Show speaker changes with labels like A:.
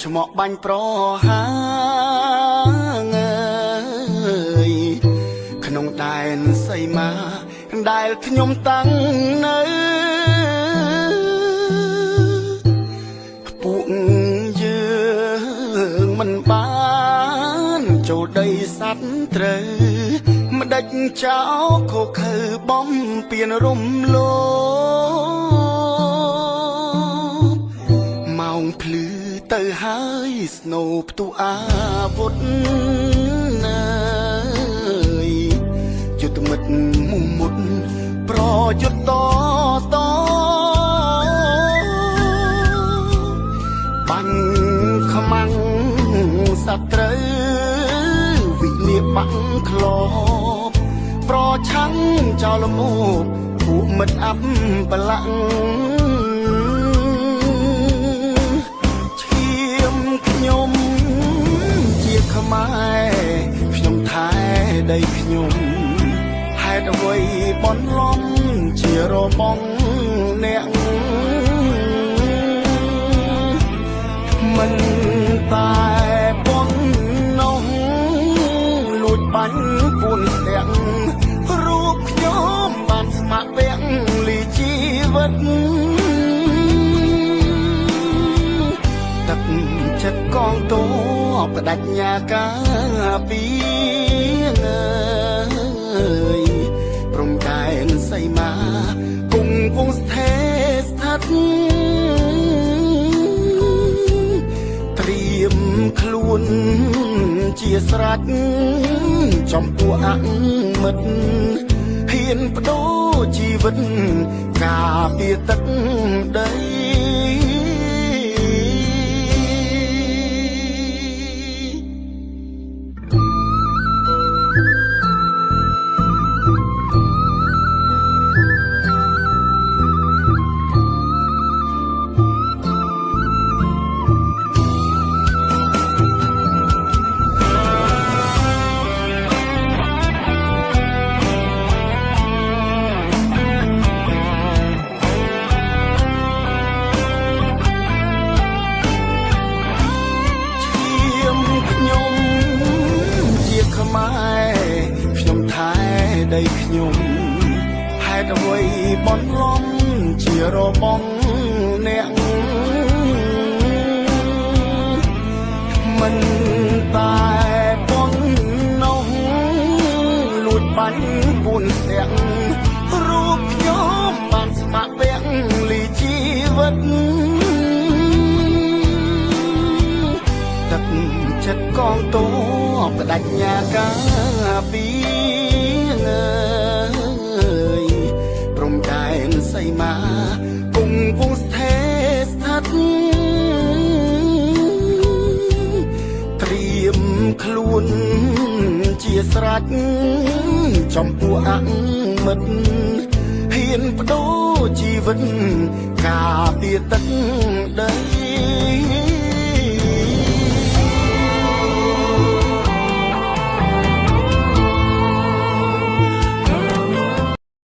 A: ឆ្មក់បាញ់ប្រហាងអើយក្នុងដែនសីមាដែលខ្ញុំតាំងនៅពួកយើងមិនបានចូលដីសត្វត្រូវម្ដេចចោលខុខើបំពៀនរំលោភម៉ោងភ្លឺទៅហើយស្នូផ្ទុះអាវុធណើយយុទ្ធមិត្តមុំមុតប្រយុទ្ធតតបាញ់ខ្មាំងសត្រូវវិនិបាំងក្លបប្រឆាំងចោលមោកពួកមិត្តអាប់បលាំងឈាមខ្ញុំជាខ្មែរខ្ញុំថែដីខ្ញុំហេតុអ្វីបនលំជារបងអ្នកមិនតែប៉ុណ្ណោះលួចបាញ់ពួនស្ទាំងរូបខ្ញុំបានស្ម័គ្រពាំងលីជីវិតទឹកចិត្តកងទ័ពបដិញ្ញាការពីអើយព្រំដែនសីមាគង់វង្សស្ថេស្ថិតត្រៀមខ្លួនជាស្រេចចំពោះអមិត្តហ៊ានបដូរជីវិតការពារទឹកដីខ្ញុំថែដីខ្ញុំហេតុអ្វីបនលំជារបងអ្នកមិនតែប៉ុណ្ណោះលួចបាញ់ពួនស្ទាំងរូបខ្ញុំបានស្ម័គ្រពាំងលីជីវិតទឹកចិត្តកងទ័ពបដិញ្ញាការពីអើយព្រំដែនសីមាគង់វង្សស្ថេស្ថិតត្រៀមខ្លួនជាស្រេចចំពោះអមិត្តហ៊ានបដូរជីវិតការពារទឹកដី